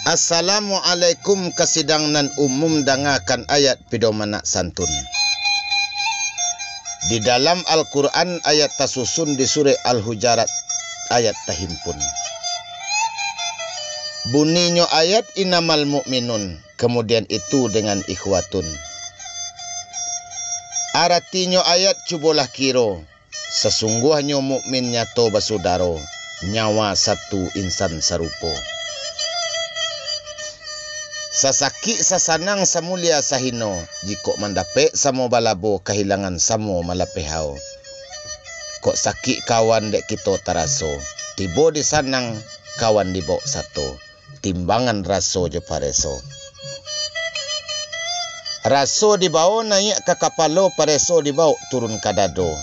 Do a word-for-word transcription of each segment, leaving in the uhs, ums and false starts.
Assalamualaikum, ka sidang nan umum, dangakan ayat pidoman nak santun. Di dalam Al-Quran, ayat tasusun di surek Al-Hujarat, ayat tahimpun. Buninyo ayat innamal mu'minun, kamudian itu dengan ikhwatun. Aratinyo ayat cubolah kiro, sasungguahnyo mukmin nyato basudaro, nyawa satu insan sarupo. Sasakik sasanang samulia sahino, jikok mandapek samo balabo, kahilangan samo malapeh hao. Kok sakik kawan dek kito taraso, tibo di sanang kawan dibawok sato, timbangan raso jo pareso. Raso dibawok naiak ka kapalo, pareso dibawok turun ka dado.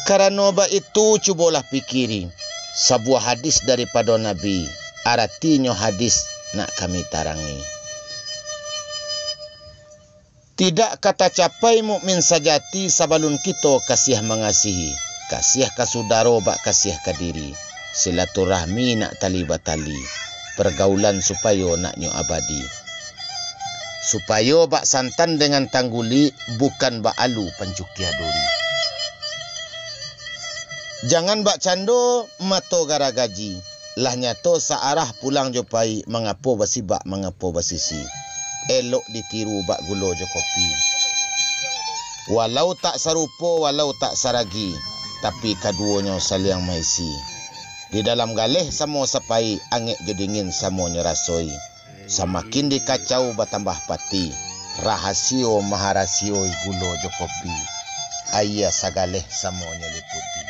Karano baitu, cubolah pikiri sabuah hadis daripado Nabi, aratinyo hadis nak kami tarangi. Tidak ka tacapai mukmin sajati sabalun kito kasiah mangasihi, kasiah ka sudaro bak kasiah ka diri, silaturahmi nak tali batali, pargaulan supayo naknyo abadi. Supayo bak santan dengan tangguli, bukan bak alu pancukia duri. Jangan bak cando mato garagaji, lah nyato saarah pulang jo pai, mangapo basibak, mangapo basisi. Elok ditiru bak gulo jo kopi. Walau tak sarupo, walau tak saragi, tapi kaduonyo saliang maisi. Di dalam galeh samo sapai, angek jo dingin samonyo rasoi. Samakin dikacau batambah pati, rahasio maharasioi gulo jo kopi, aia sagaleh samonyo liputi.